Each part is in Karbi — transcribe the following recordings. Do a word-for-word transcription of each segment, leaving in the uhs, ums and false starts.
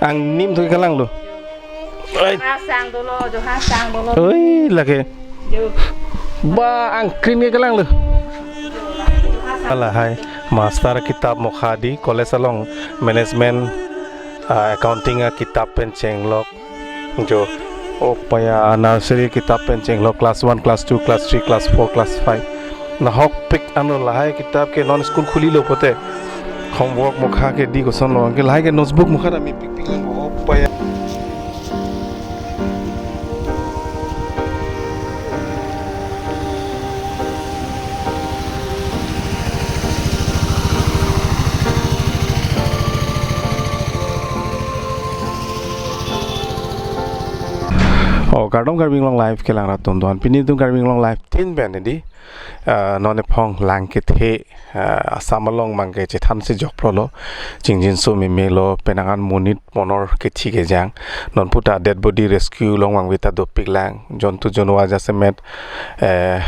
Angnim thu kelang lo. Ai. Johar sang dolo, Johar sang dolo. Oi, lake. Jo. Ba, angkrin kelang lo. Lahai, master kitap mokha di, college along management, ah, accounting akitap pen chenglok. Jo, oh paya, nursery kitap pen chenglok, class one, class two, class three, class four, class five. Nahokpik ano lahai kitap ke non school khuli lo pote. Homework mokha ke di koson lo, ke lahai ke notebook mokha ta mepikpik lang, oh paya. Oh, kardom Karbi Anglong Live kelang rat atum doan. Pini itum Karbi Anglong Live tin pen di, ah, non ephong lang kethe, ah, Assam along abang ke chethan si jokplo lo, chingjinso meme lo, penang an monit monor kethi kejang, non puta dead body rescue along vangve ta dopik lang, jontu jonwa jasemet, eh,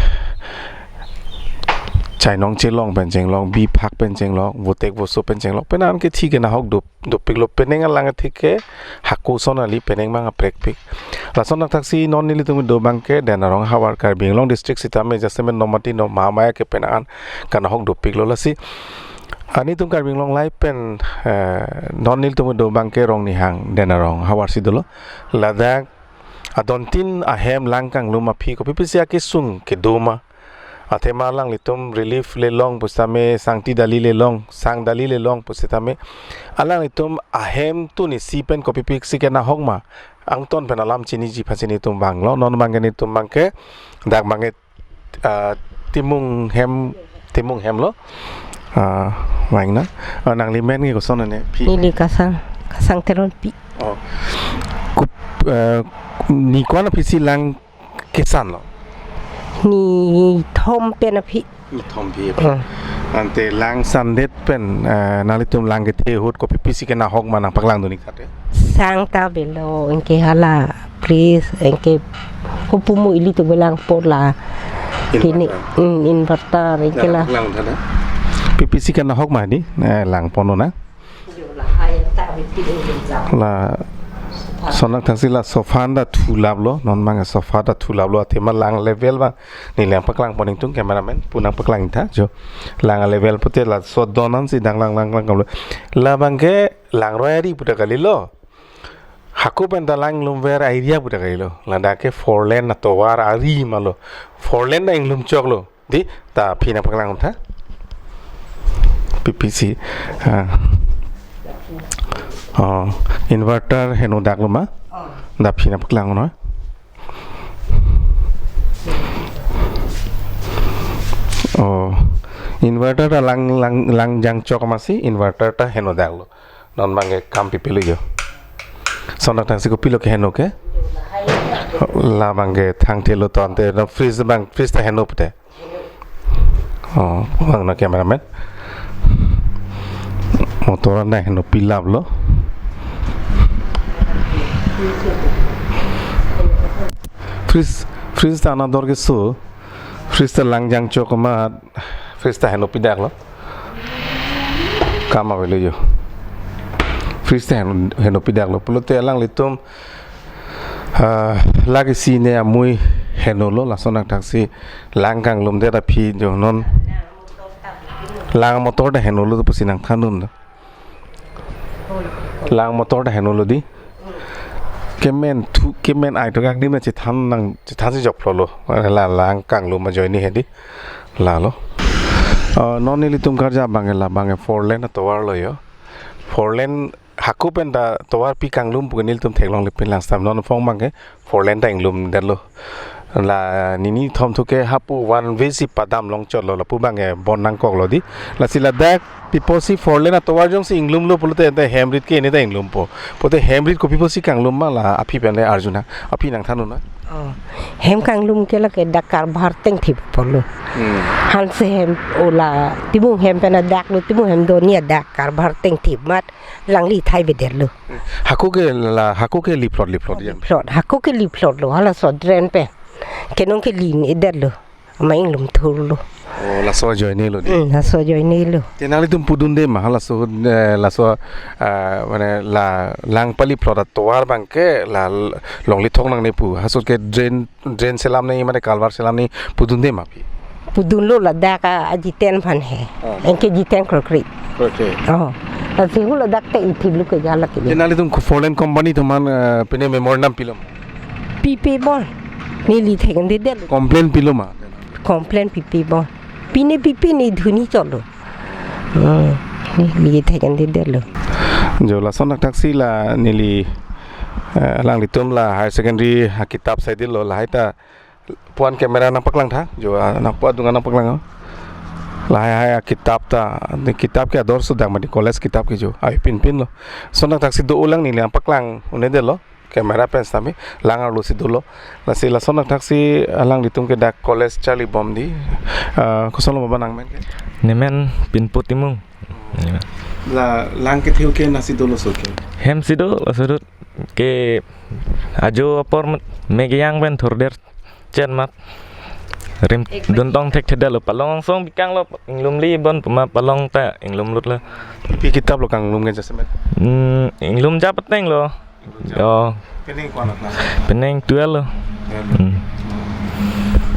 chainong chelong pen chenglok, bi phak pen chenglok, votek voso pen chenglok, penang an kethi ke nahok dop, dopik lo, penang alang athik ke hako son ali penang mang aprekpik. Lason athak si non nelitum do abang ke Denarong havar Karbi Anglong district sitame jasemet Nomati Nomamaya ke penang an kanahok dopik lo lasi. Ani itum Karbi Anglong Live pen, eh, non nelitum do abang ke Rongnihang Denarong havar si dolo. Ladak adontin ahem lang kanglum aphi kopi pisi akesung kedo ma. Athema alanglitum relief le long pusitame, sangti dali le long, sang dali le long pusitame, alanglitum ahem tuni si pen kopi pisi kenahok ma, angton pen alam chiniji aphan si nelitum vanglo, non abang ke nelitum abang ke, dak abang ke, ah, Timung hem, Timung hem lo. Ah, vang na. Ah, nangli men ke koson ne phi? Neli Kasang, Kasang Teronpi. Oh. Kup, eh, ni ko-an aphi si lang kesan lo? Ni thom pen aphi. Ni thom aphi. Hmm. Ante lang sandet pen, eh, nanglitum lang kethe ahut kopi pisi kenahok ma nangpaklang dun ik tha te? Sang ta avelo, anke hala fridge, anke kopumu ilitum lang po la. Inverter. Kini, hmm, inverter, anke la. Nangpaklang tha na? Kopi pisi kenahok ma di? Eh, lang ponlo na? Lason athak si la sofa ta thulap lo, non abang sofa ta thulap lo, athema lang level abang. Neli nangpaklang pon ingtung cameraman, pu nangpaklang tha, jo. Lang level pute laso adon an si dang lang lang lang kamlo. La abang ke langroi ari pu ta kalilo. Hako pen ta lang lumver area pu ta kalilo. Ladak ke four lane atovar ari ma lo. Four lane ta inglum chok lo. Di, ta phi nangpaklang tha. P P C. Ah. Oh, inverter heno dak lo ma? Oh. Da phi nangpaklang no. Oh. Inverter ta lang, lang, lang jang chok ma si, inverter ta heno dak lo. Non abang ke kam pipe lo jo. Lason athak si kopilo keheno ke? La abang ke thangthelo to ante, no fridge abang, fridge ta heno pute. Oh, vang na cameraman. Motor an ta heno pilap lo. Fridge, fridge ta anador keso. Fridge ta lang jang chok ma, fridge ta heno pidak lo. Kam avelo jo. Fridge ta heno, heno pidak lo. Pulote alanglitum, ah, lake si ne amui heno lo, lason athak si lang kanglum det aphi jo non. Lang motor ta heno lo pusi nangthan dun lo. Lang motor ta heno lo di. Kemen thu, kemen ai thu kak di ma chethan nang, chethan si jokplo lo. La lang kanglum ajoine he di. La lo. Ah, non nelitum karja abang ke la abang ke four lane atovar lo jo. Four lane hako pen ta tovar pi kanglum pu ke nelitum theklongle pin lang stam non aphong abang ke four lane ta inglum det lo. La nini thom thu ke hapu one way si padam long chot lo, lapu abang ke bon nangkok lo di. Lasi ladak pipo si four lane atovar jongsi inglum lo pulote ante hem rit ke ne ta inglum po. Pote hem rit kopi pusi kanglum ma la aphi pen le arjuna. Aphi nangthan dun na. Oh. Hem kanglum ke lake dak karbar tengthip po lo. Hmm. Hanse hem o la Timung hem pen adak lo, Timung hem doni adak karbar tengthip mat. Langli thai bedet lo. Hako ke la, hako ke liphlot, liphlot ya. Liphlot, hako ke liphlot lo, halaso drain pen. Kenong ke li-edet lo. Ama inglum thurlo. Oh, laso ajoinelo di. Hmm, laso ajoinelo. Te nanglitum pudunde ma, halaso, eh, laso, ah, mane la Langpali plot atovar abangke la longlithok nangne pu. Halaso ke drain, drain selam nangji mane culvert selam nangji pudunde ma pi. Pudunlo, ladak a ajiten aphan he. Oh. Anke jiten krokri. Krokri. Oh. Lasi hu ladak te ithip lu ke jala ke. Te nanglitum four lane company atum aphan, eh, pine memorandum pilo ma? Pipe bon. Neli thekdedetlo. Complain pilo ma? Complain pipe bon. Pine pipe ne dhuni cholo. Hmm. Neli thekdedetlo. Jo, lason thakthaksi la neli, eh, alanglitum la higher secondary akitap saidetlo, lahai ta puan camera nangpaklang tha, jo, ah, nangpu adung nangpaklang, oh. Lahai hai akitap ta, ne kitap ke ador sudak mati college kitap ke jo, ai pinpinlo. Lason thakthaksi do-o lang neli nangpaklang un-edetlo, camera pen sitame, lang arlo si dolo. Lasi lason thakthaksi alanglitum ke dak college charlibom di, ah, kosonlo baba nangmen ke? Nemen Pinpo Timung. Nemen. La lang kethe ke nasi dolo so ke? Hem si dolo so dut ke ajo apor mat, me kejang pen thurder chen mat. Rim duntong thekthedetlo, palong song bikanglo, inglumli bon puma palong ta inglumlutlo. Pi kitap lo kanglum ke jasemet? Hmm, inglum jap atenglo. Inglum jap. Oh. Penang ko-an a class? Penang twelve lo. Twelve. Hmm.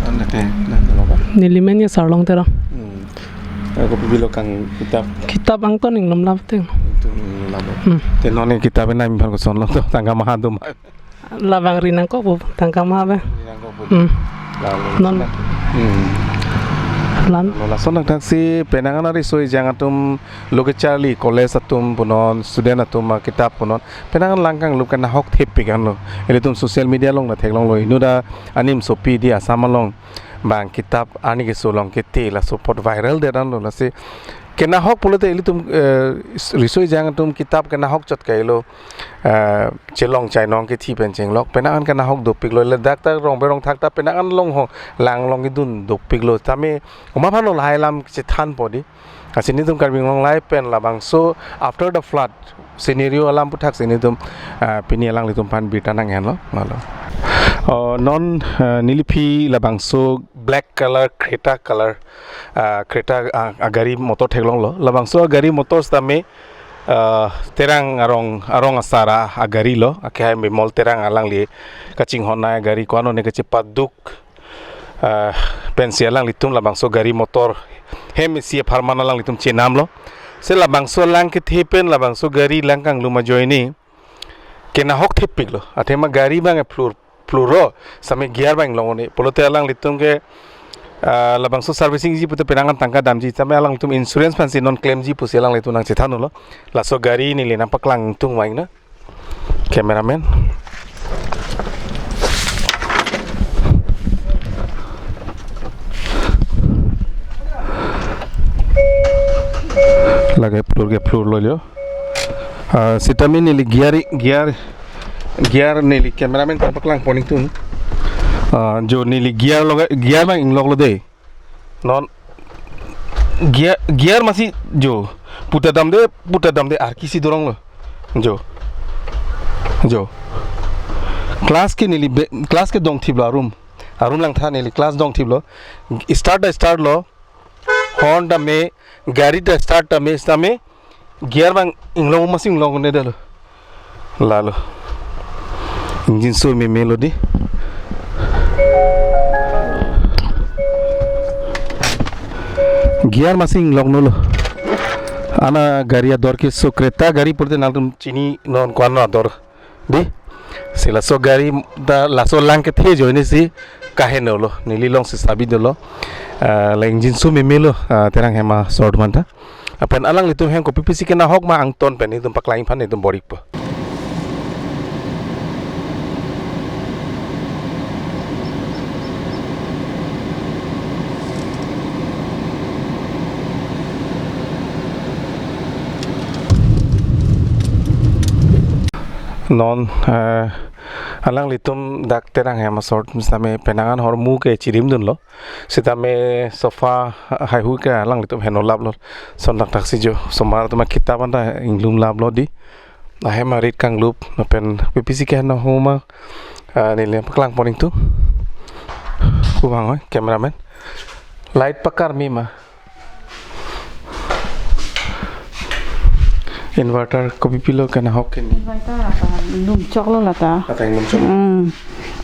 Ante, na, na, na. Neli men ke Sarlong Terang. Hmm. Eh, kopi pilo kang kitap? Kitap angton inglum lap ateng. Itu inglum lap. Hmm. Te non ke kitap nangji aphan kosonlo, to tangka maha do ma? Labang ri nangkok pu, tangka maha ave. Ri nangkok pu. Hmm. Lalu non. Hmm. Lan. Lalu lason thakthaksi penang an ariso ejang atum lo ke charli, college atum punon, student atum akitap punon. Penang an lang kanglum ke nahok thepik anlo. Ilitum social media along ta theklonglo. Inut anim sopi di Assam along bang kitap arni keso along kethe, laso apot viral det anlo, lasi kenahok pulote ilitum, eh, riso ejang atum kitap kenahok chot kailo, eh, chelong chainong kethi pen chenglok, penang an kenahok dopiklo, ladak ta rong berong thak ta penang an long ho, lang along kedun dopiklo, tame komat aphanlo lahai alam chethanpo di. Lasi nelitum Karbi Anglong Live pen labangso after the flood scenario alam aputhak si nelitum, ah, pini alanglitum aphan birta nanghenlo, lalu. Oh, non, ah, neliphi labangso black color, Creta color, ah, Creta, ah, agari motor theklonglo. Labangso agari motor sitame, ah, Terang arong, arong asar agarilo, akehai Bimol Terang alangli kachinghon agari ko-an one kachepaduk, ah, pensi alanglitum labangso gari motor hem isi apharman alanglitum chenamlo. Si labangso lang kethe pen labangso gari lang kanglum ajoine kenahok thepiklo. Athema gari bang e phlur, phlurlo, sitame gear bang inglong un-e. Pulote alanglitum ke, ah, labangso servicing ji pute penang an tangka damji, sitame alanglitum insurance aphansi non claim ji pusi alanglitum nangchethanlo. Laso gari neli nangpaklang tung mai na. Cameraman. Lake phlur ke phlurlo jo. Ah, sitame neli gear, gear, gear neli cameraman nangpaklang pon ingtung. Ah, jo neli gear lo, gear bang ingloklo de. Non gear, gear masi jo. Puta damde, puta damde arki si doronglo. Jo. Jo. Clutch ke neli be, clutch ke dongthiplo arum. Arum langtha neli clutch dongthiplo. Start ta startlo. Horn ta me, gari ta start ta me, sitame gear bang inglong masi inglong un-edetlo. Lalo. Engine so memelo di. Gear masi inglong nolo. Ana gari ador keso Creta gari pulote nangtum chini non ko-an ador. Di. Si laso gari ta laso lang kethe ajoine si kahenolo. Neli along si sabi dolo. Ah, la engine so memelo, ah, Terang hem asor aphan ta. Lapen alanglitum hem kopi pisi kenahok ma angton pen nelitum paklang aphan nelitum bor-ipo. Non, eh, alanglitum dak Terang hem asor sitame penang an hormu ke chirimdunlo. Sitame sofa haihui ke alanglitum heno laplo. Lason thakthaksi jo. Osomar atum akitap anta inglum laplo di. Ahem arit kanglup, lapen kopi pisi keheno homa, ah, neli paklang pon ingtung. Bang oi, cameraman. Light pakar mi ma. Inverter kopi pilo kana hok kini. Inverter apa? Lum choklo lata. Lata inglum chok. Hmm.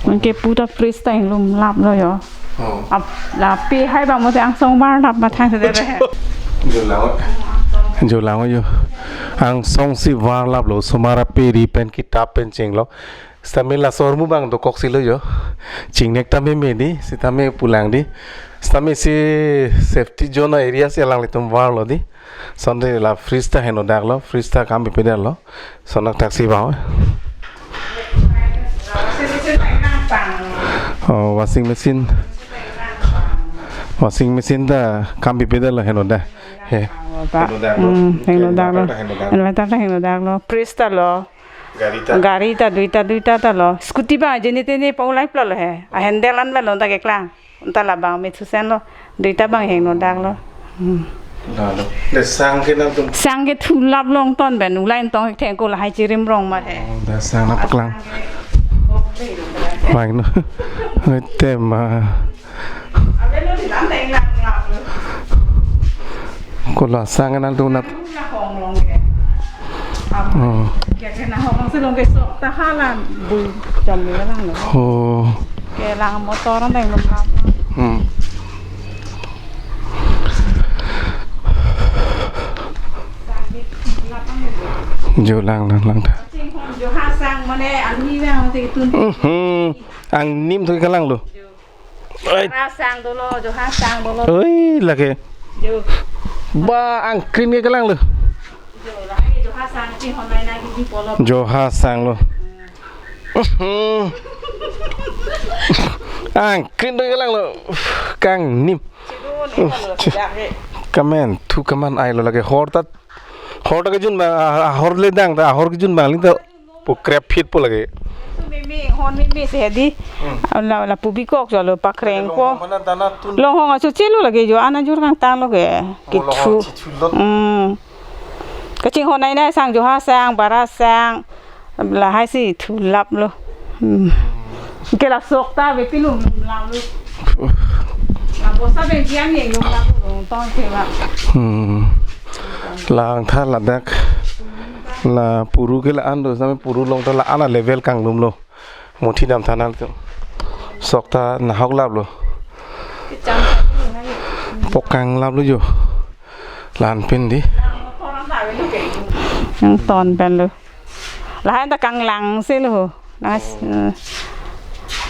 Anke puta fridge ta inglum laplo yo. Oh. Ap, lapi hai bang mo te angsong varlap mathang se dere. Jolang. Jolang yo. Angsong si varlaplo, osomar aperi pen kitap pen chenglo. Sitame laso ahormu bang dokok silo yo. Chingnek tame medi, sitame pulang di. Sitame si safety zone area si alanglitum varlo di. Sonte la fridge ta henodaklo, fridge ta kam pipedetlo. Sonak taksi bang. Oh, washing machine. Washing machine ta kam pipedetlo henodak. He. Henodaklo. Hmm, henodaklo. Inverter ta henodaklo. Inverter ta henodaklo. Fridge ta lo. Gari ta. Gari ta duita duita ta lo. Scooty bang jeni teni pa ulai plo lo he. A handle an lo ta keklang. Unta labang me thusen lo. Duita bang henodaklo. Hmm. Lalo. Le sang ke nangtum. Sang ke thulap long ton ben ulai tong thengko lahai chirim rong ma he. Oh, da sang na paklang. Bang no. Tema. Ave lo di lam teng lang lang lo. Kola sang nangtum nat. Nahong long ke. Oh. Ke ke nahong long si long ke sok ta hala bu jam ni lang lo. Oh. Ke lang motor nang long lang. Hmm. Jolang lang lang ta. Chinghon jo ha sang mane angni nang te tun. Mhm. Angnim thu kalang lo. Jo. Ai. Ra sang dolo, jo ha sang dolo. Oi, lake. Jo. Ba angkrin ke kalang lo. Jo, lake jo ha sang chinghon nai nai di polo. Jo ha sang lo. Hmm. Mhm. Angkrin do kalang lo. Kangnim. Chidun, uh, ini lo chi-, tidak ke. Kamen, thu kaman ai lo lake hor ta, hor ta kejun bang, ah, ah, hor le dang ta, hor kejun bang ling ta. Pu krep phit po lake. Tu mimi, hon mimi se di. Hmm. La, la pu bikok jo lo pakreng po. Long hong mana dana tun. Long hong asu chelo lake jo, ana jur kangtang lo ke. Oh, long hong. Kithu. Chichu lot. Hmm. Kachinghon nai nai sang jo ha sang, bara sang. Lahai si thulap lo. Hmm. Ke la sok ta be pilum lap lo. La bosta be jian ye lum lap lo, tong ke ba. Hmm. Lang tha ladak. La puru ke la-an do, sitame puru long ta la-an a level kanglum lo. Muthi dam tha nangtum. Sok ta nahok lap lo. Pok kang lap lo jo. Lan pin di. Nang ton pen lo. Lahai ta kanglang si lo. Nang, eh,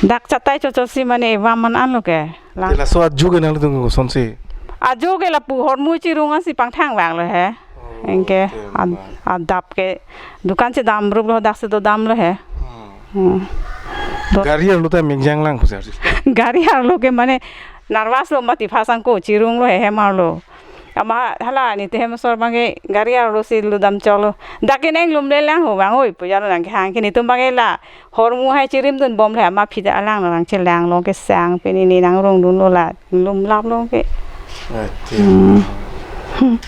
dak chatai chocho si mane evam man an lo ke. Lang. Te laso ajo ke nangtum koson si. Ajo ke lapu hormu chirung an si pangthang vang lo he. Oh, anke, okay, ad-, adap ke dukan si dam rup lo, dak si do dam lo he. Hmm. Hmm. Do- Gari arlo ta mengjang lang pusi arsi. Gari arlo ke mane nervous lo mati phasang ko chirung lo he, hem arlo. Ama hala ni te hem sor bang ke gari arlo si lo dam chok lo. Dak ke neng lum le lang ho bang oi pu jalo nang ke hang ke netum bang ke la. Hormu hai chirim dun bom le ama phida alang nang chelang long ke sang pini ni nang rong dun lo la lum lap long ke. Ati. Hmm.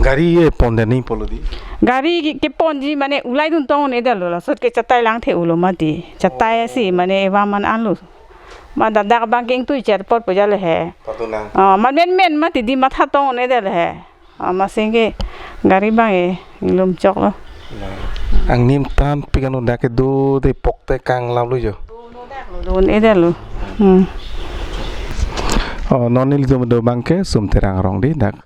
Gari ye pon de ni polo di. Gari ke, ke ponji mane ulai dun tong ne dalo la sot ke chatai lang the ulo mati. Chatai si mane evam man an lo. Ma dadak bang ke ingtui cher pot po jale he. Patu nang. Ah, man men men mati di matha tong ne dalo he. Ah, masing ke gari bang e, inglum chok lo. Angnim tan pik ano dak ke do de pok te kang lam lo jo. Dun e de lo. Hmm. Oh, non nelitum do bang ke Sum Terang arong di dak.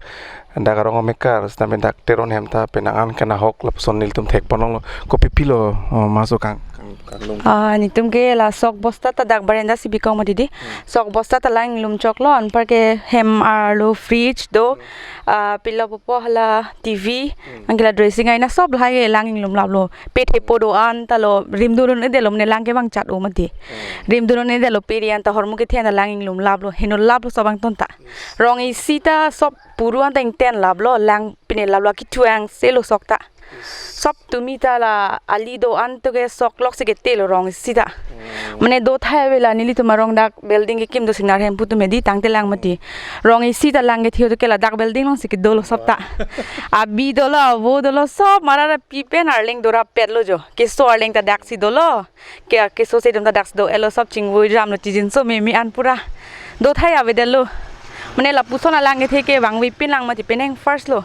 Dak arong amekar, sitame dak Teron hem ta penang an kana hok lapuson nelitum thek ponong lo. Kopi pilo, oh, maso kang, kang, kang lung. Ah, netum ke la sok bosta ta dak barenda si bikong ma didi. Hmm. Sok bosta ta lang inglum chok lo, anpar ke hem arlo fridge do. Ah, pilo popo hala T V, hmm, anke la dressing aina sob lahai ke lang inglum lap lo. Pe thepo do-an ta lo, rim dun un-e de lo mane lang ke bang chat o mati. Hmm. Rim dun un-e de lo pe ri an ta hormu kethe an ta lang inglum lap lo. Heno lap lo sob angton ta. Yes. Rong isi ta sob puru an ta ingten lap lo, lang pine lap lo, akithu ang se lo sok ta. Yes. Sob tumi ta la ali do-an to ke sok lok si kete lo rong isi ta. Hmm. Mane do thai ave la nelitum arong dak building kekim do Singnar Hemphu atum hedi tangte lang mati. Rong isi ta lang kethe to ke ladak building along si kedo lo sob ta. Abi dolo, avo dolo, sob mara ra pi pen arleng do rapet lo jo. Keso arleng ta dak si dolo. Ke keso si dum ta dak si do-et lo, sob chingvoi ram lo, chijinso meme an pura. Do thai avedetlo. Mane lapuson alang kethe ke vangve pin lang mati penang first lo.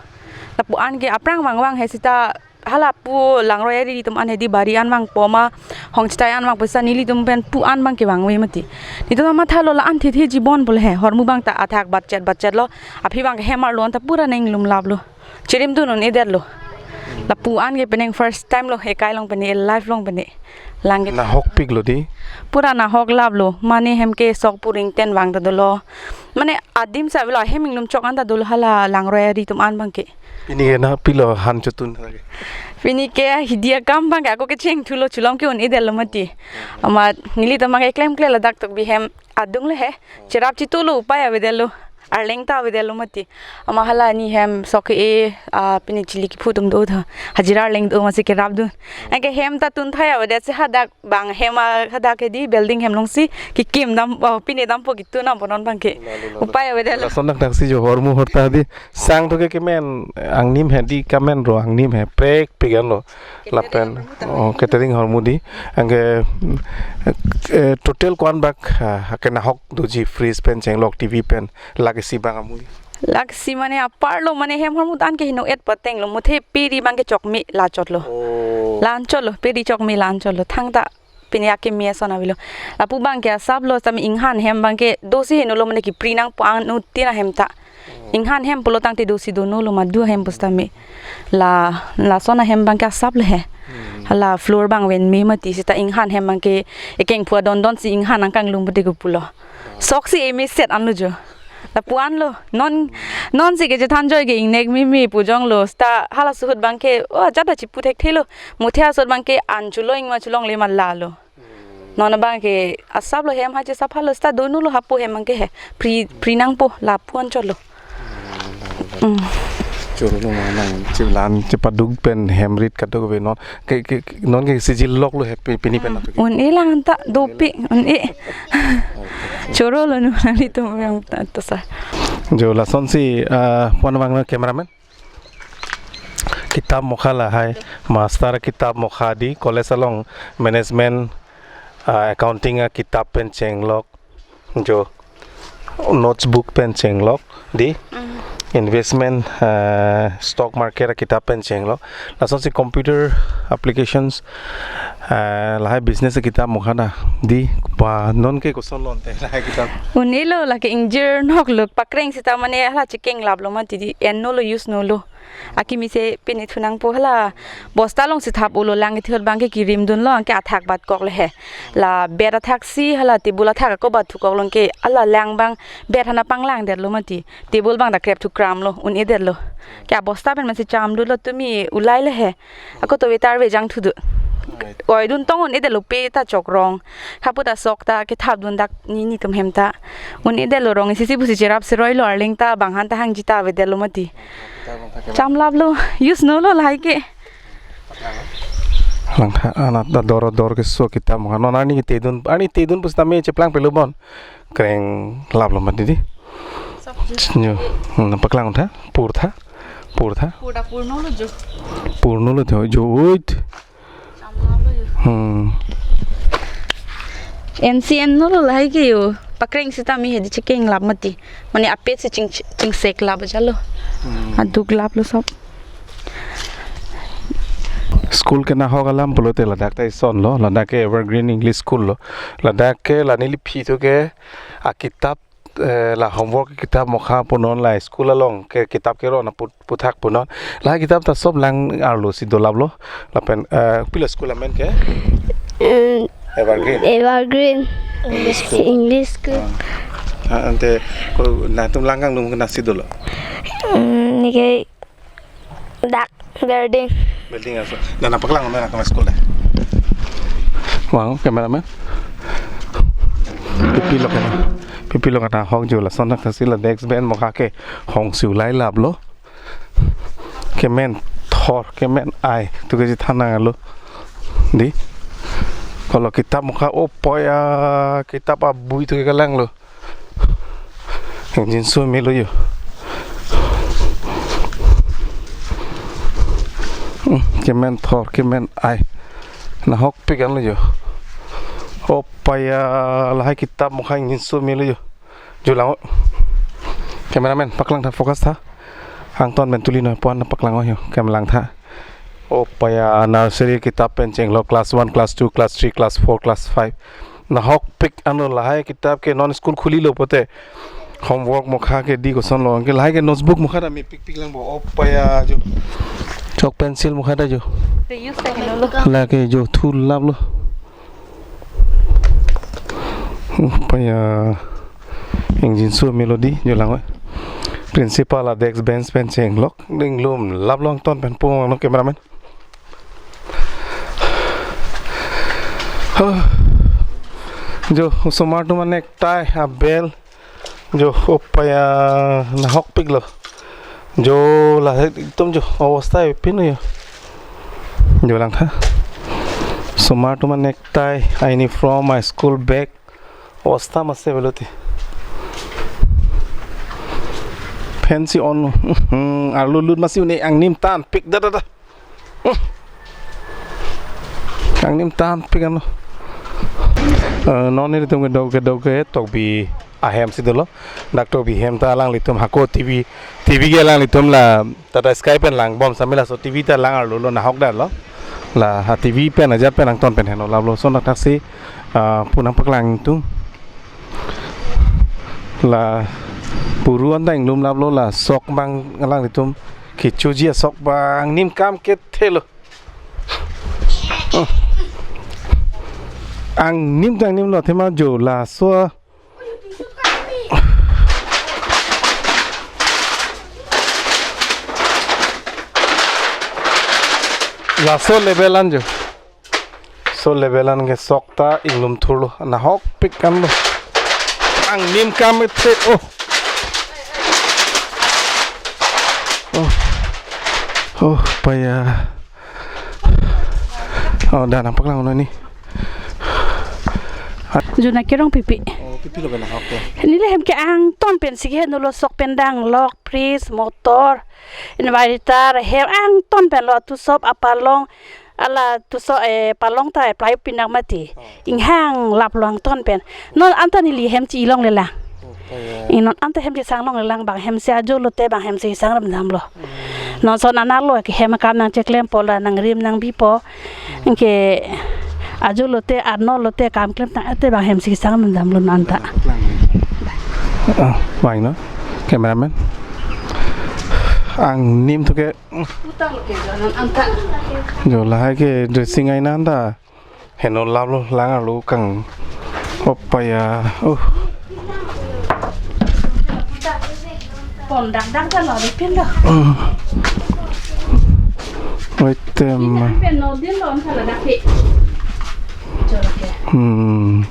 Lapu an ke aphrang vangvang he seta halapu langroi ari atum an hedi bari an vangpo ma hongchai an vangpo seta nelitum pen pu an abang ke vangve mati. Nelitum mathalo la an thithi jibon bole he hormu abang ta athak batchet batchet lo. Aphi abang ke hem arlo anta pura neng lumlap lo. Chirimdun un-edetlo. Lapu an ke penang first time lo ekai along pene life along pene. Lang ke nahokpik lo di. Pura nahok laplo. Mane hem ke sok puring ten vang ta dolo. Mane adim sa avelo hem inglum chok an ta dolo hala langroi ari atum an abang ke. Pini ke na pilo han chotun lagi. Pini ke hidi akam abang ke ako kecheng thulo chulom ke un-edetlo mati. Amat nelitum abang ke klemkle ladak tok bi hem adung le he. Cherap chitulo upai avedetlo. Arleng ta avedetlo mati. Ama hala ni hem sok e, ah, pini chili kephu atum do tha. Hajira arleng do masi kerapdun. Anke hem ta tun thai avedet si hadak abang hem a hadak hedi building hem along si kekim dam, oh, pini dampo ketun dampo non abang ke. Lalu, lalu. Upai avedetlo. Lason dak dak si jo hormu horta di. Sang to ke kemen angnim he di kamen ro angnim he prekpik anlo. Lapen, oh, catering hormu di. Anke, eh, total ko-an bak, ah, ke nahok doji fridge pen chenglok T V pen lake si abang amui. Lake si mane apar lo mane hem hormu an ke heno et pateng lo muthe piri abang ke chokme la chotlo. Oh. La an chotlo piri chokme la an chotlo thangta pini akeme ason avelo. Lapu abang ke asap lo sami inghan hem abang ke dosi heno lo mane kepri nangpo an uti na hem ta. Inghan hem pulo tangte dosi dono lo madu hem pusitame. La, lason ahem abang ke asap le he. Hmm. Hala floor abang ven me mati seta inghan hem abang ke ekeng phua don don si inghan angkang lum pute ko pulo. Sok si eme set anlo jo. Lapu an lo. Non, non si ke chethan joi ke ingnek mimi pujong lo. Seta hala suhut abang ke, oh, jada chipu thekthelo. Muthe asot abang ke an chulo ingma chulongle ma la lo. Non abang ke asap lo hem ha chesap halo seta dono lo hapu hem abang ke he. Pri, pri nangpo lapu an chotlo. Hmm. Choro lo ma nang chiplan chipaduk pen hem rit kaduk ave non. Ke, ke, ke, non ke sijil lok lo he pi-, pini pen Hmm. atu ke. Un-e lang ta dopik un-e. Choro lo nu nanglitum yang ta, ta sa. Jo lason si, ah, pon abang na cameraman. Kitap mokha lahai, master kitap mokha di, college along management, ah, accounting akitap pen chenglok, jo notes book pen chenglok di, Mm. investment, ah, stock market akitap pen chenglok, lason si computer applications, ah, lahai business akitap mokha na di, ba non ke koson lo ante lahai kitap. Un-e lo lake ingjir nok lo pakreng seta mane hala chekeng lap lo mati di enno lo use no lo. Akimi se pini thu nangpo hala bosta along si thap ulo lang ke thot abang ke kirim dunlo anke athak bat kok le he. La bed athak si hala table athak ako bat thu kok long ke ala lang abang bed hana panglang detlo mati. Table abang ta krep thu kram lo un-edetlo. Ke abosta pen masi cham dunlo tumi ulai le he. Ako to vetar vejang thu du. Oi dun tong un-edetlo pe ta chok rong. Hapu ta sok ta kethap dun dak ni netum hem ta. Un-edetlo rong isi si pusi cherap seroi lo arleng ta bang han ta hangji ta avedetlo mati. Cham lap lo, use no lo lahai ke. Langtha anat da dor dor ke so kitap mokha. Non arni ke tedun, arni tedun pusitame cheplang pelo bon. Kreng lap lo mati di. Nyo, hmm, paklang tha, pur tha, pur tha. Pur ta pur no lo jo. Pur no lo jo, jo uit. Cham lap lo jo. Hmm. N C N no lo lahai ke jo. Pakreng seta mi hedi chekeng lap mati. Mane apet si ching, chingsek lap jalo. Hmm. Aduk lap lo sob. School ke nahok alam pulote ladak ta ison lo, ladak ke Evergreen English School lo. Ladak ke la neliphi thu ke akitap, eh, la homework kitap mokha punon la school along ke kitap ke ron aput puthak punon. La kitap ta sob lang arlo si dolap lo. Lapen, eh, pila school amen ke? Mm, Evergreen. Evergreen English School. English School. Ah. Ah, ante ko na tum langkang lum kena si dolo. Mm, nike dak building. Building aso. Na na paklang na na school da. Wang cameraman. Pipi lo kana. Pipi lo kana hok jo lason na kasi la desk bench mokha ke hong siu lai lap lo. Kemen thor, kemen ai, tu ke ji thana lo. Di. Kalau kitap mokha o poya, kitap abui tu ke kalang lo. Jinso melo jo. Hmm, kemen thor, kemen ai. Nahokpik anlo jo. O poya lahai kitap mokha jinso melo jo. Jo lang-o. Cameraman, paklang tha, focus tha. Angton pen tuli noi, puan paklang-o ho. Camera lang tha. O paya, nursery kitab pen chenglok, class one, class two, class three, class four, class five. Nahokpik anlo, lahai kitab ke non school khulilo pote. Homework mokha ke di kosonlo, ke lahai ke notebook mokha ta mepikpik lang bo. O paya jo. Chalk pencil mokha ta jo. They use the hello. Lake jo thu laplo. O paya, ingjinso melo di, jo lang-o. Principal a desk bench pen chenglok, inglum laplo angton pen pu angno, cameraman. Jo, osomar atum a necktie, a belt. Jo, o paya, nahokpiklo. Jo, la ekdom jo, obostha epin jo. Jo lang tha. Osomar atum a necktie, a uniform, a school bag. Obostha mase pulote. Fan si on. Hmm, arlo lut masi un-e, angnim tanpik da da da. Hmm. Angnim tanpik anlo. Eh, non nelitum kedo kedo ke Tokbi ahem si dolo. Dak Tokbi ahem ta alanglitum hako T V, T V ke alanglitum la Tata Sky pen langbom samela, so T V ta lang arlo lo, nahok da lo. La ha T V pen ajat pen angton pen heno laplo, so nangthaksi, ah, pu nangpaklang tung. La puru anta inglum laplo, la sok abang alanglitum kechoji asok abang angnim kam kethelo. Oh. Angnim ta angnim lo, athema jo laso. Laso level an jo. So level an ke sok ta inglum thurlo, nahokpik anlo. Angnim kam ete, oh. Oh. Oh, paya. Oh, da nangpaklang non ni. Jo, nang kerong pipi. Oh, pipi lo pen nahok ke. Neli hem ke angton pensi keheno lo, sok pen danglok, fridge, motor, inverter, hem angton pen lo, tu sop apalong, ala tu so, eh, palong ta apply pinak mati. Oh. Inghang laplo angton pen. Non anta neli hem chi-i longle lang. Oh, paya. Ing non anta hem chisang longle lang, bang hem si ajo lote bang hem si sang ram damlo. Hmm. Non so nana lo ke hem akam nangcheklem po la nangrim nangbipo. Hmm. Ke ajo lote, arno lote kam klemtang ate bang hem si sang ram damlo non anta. Ah, vangnon. Cameraman. Angnim thu ke. Putar lo ke jo non anta. Jo lahai ke dressing aina anta. Heno laplo, lang arlo kang. Opaya. Oh. Pon dak dak ta lo, dipin lo. Hmm. Oi, tem. Pini an pen no din lo, an thala dak ke. Choro ke. Hmm.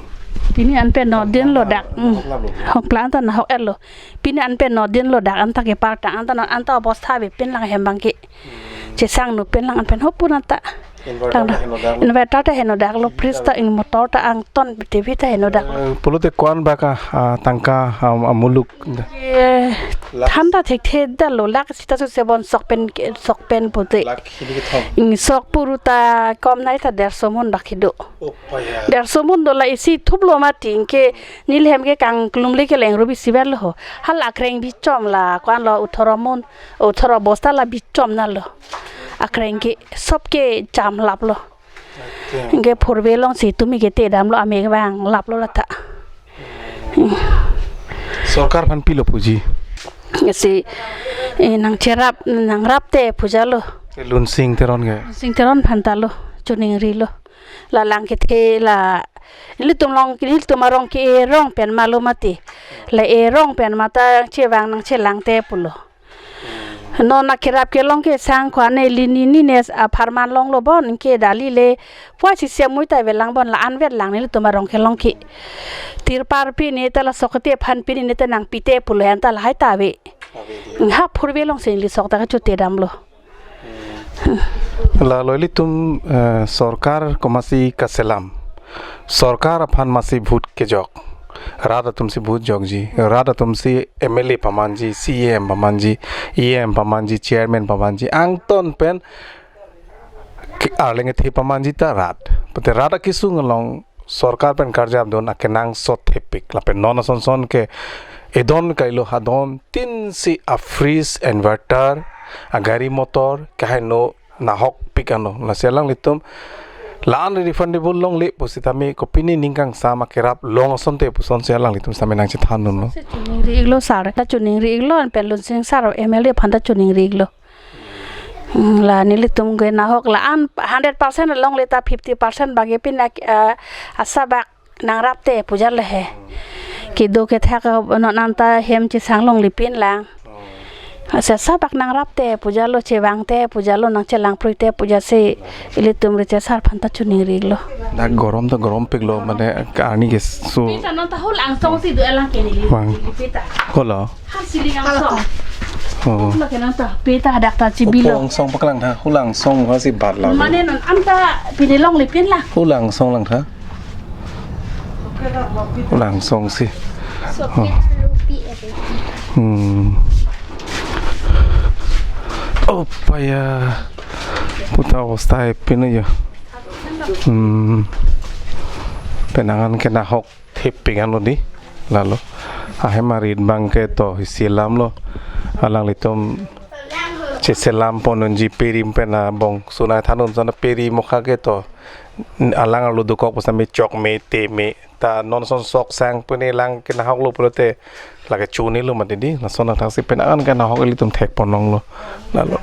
Pini an pen no din lo dak. Hmm. Hok plan ta nahok-et lo. Pini an pen no din lo dak, anta kepar ta, anta non, anta obostha avepin lang hem abang ke. Chesang nupin lang an pen hopu nata. Inverter ta heno dak lo. Inverter ta heno dak lo, fridge ta, ing motor ta angton, T V ta heno dak lo. Eh, pulote ko-an bak a, ah, tangka, ah, amuluk. Eh, lakh. Than ta thekthe da lo, lakh sita su sebon sok pen ke, sok pen pute. Lakh hini kethom. Ing sok puru ta kom nai ta derso mun bak hido. Oh, paya. Derso mun do la isi thup lo mati, ingke neli hem ke kangklum le ke leng rubi siver lo ho. Hala akreng bichom la, ko-an lo othoro mun, othoro bosta la bichom na lo. Akreng ke sop ke cham laplo. Akreng. Ingke purve along si tumi ke te damlo, amek vang laplo lata. Sorkar aphan pilo puji? Si, eh, nangcherap, nangrap te puja lo. Ke Lunsing Teron ke? Lunsing Teron aphan ta lo, chuning ri lo. La lang kethe la, ilitum along, ilitum arong ke erong pen ma lo mati. La erong pen ma ta chevang nangchelang te pulo. Non akerap kelong ke sang ko-an ne lini ni ne apharman longlo bon ke dali le. Puasi siam mui ta avelang bon la anvet lang nelitum arong kelong ke. Tirpar pine ta la sok te aphan pine ne ta nangpi te pulo an ta lahai ta ave. Ave di. Ha purve along si neli sok ta kachute damlo. Lalo ilitum, eh, sorkar komatsi kaselam. Sorkar aphan masi vote kejok. Rat atum si vote jokji. Rat atum si M L A pamanji, C E M pamanji, E M pamanji, chairman pamanji. Angton pen ke arleng kethe pamanji ta rat. Pute rat akesung along sorkar pen karjap dun akenangsot thepik. Lapen non ason son ke edon kailo, hadon tin si a fridge, inverter, a gari motor, kaheno nahok pik ano. Lasi alanglitum la-an refundable longle pusitame kopine ning kangsam akerap long asonte pusonsi alanglitum sitame nangchethan dunlo. Si choningri-iklo sir, ta choningri-iklo, pen Lunsing sir M L A aphan ta choningri-iklo. Hmm, la nelitum ke nahok la-an hundred percent longle ta fifty percent bagi pin ak-, eh, asabak nangrapte pu jalo he. Kedo kethak non anta hem chesang longle pin lang. Asa asabak nangrapte pu jalo, chevangte pu jalo, nangchelangpruite pu jasi ilitum Richa sir aphan ta choningri-iklo. Dak gorom ta gorom piklo, mane arni keso. Pita non ta hul angsong si do alang ke neli. Bang. Pita. Holo. Har siling angsong. Oh. Hul ke non ta pita dak ta chibilo. Hul angsong paklang tha, hul angsong ha si bat la. Mane non anta pini longle pin la. Hul angsong lang tha. Hul angsong si. Oh. Hmm. Oh, paya. Puta obostha hai pin yo. Hmm. Penang an ke nahok thepik ano di. Lalo. Ahem arit abang ke to isi lam lo. Alanglitum cheselam pon unji peri pen abong sunai thanun sana peri mokha ke to. Alang arlo dokok pusitame chok me te me. Ta non ason sok sang pune lang ke nahoklo pulote lake chunilo mati di. Lason nangthaksi penang an ke nahok ilitum thek pon longlo. Lalo.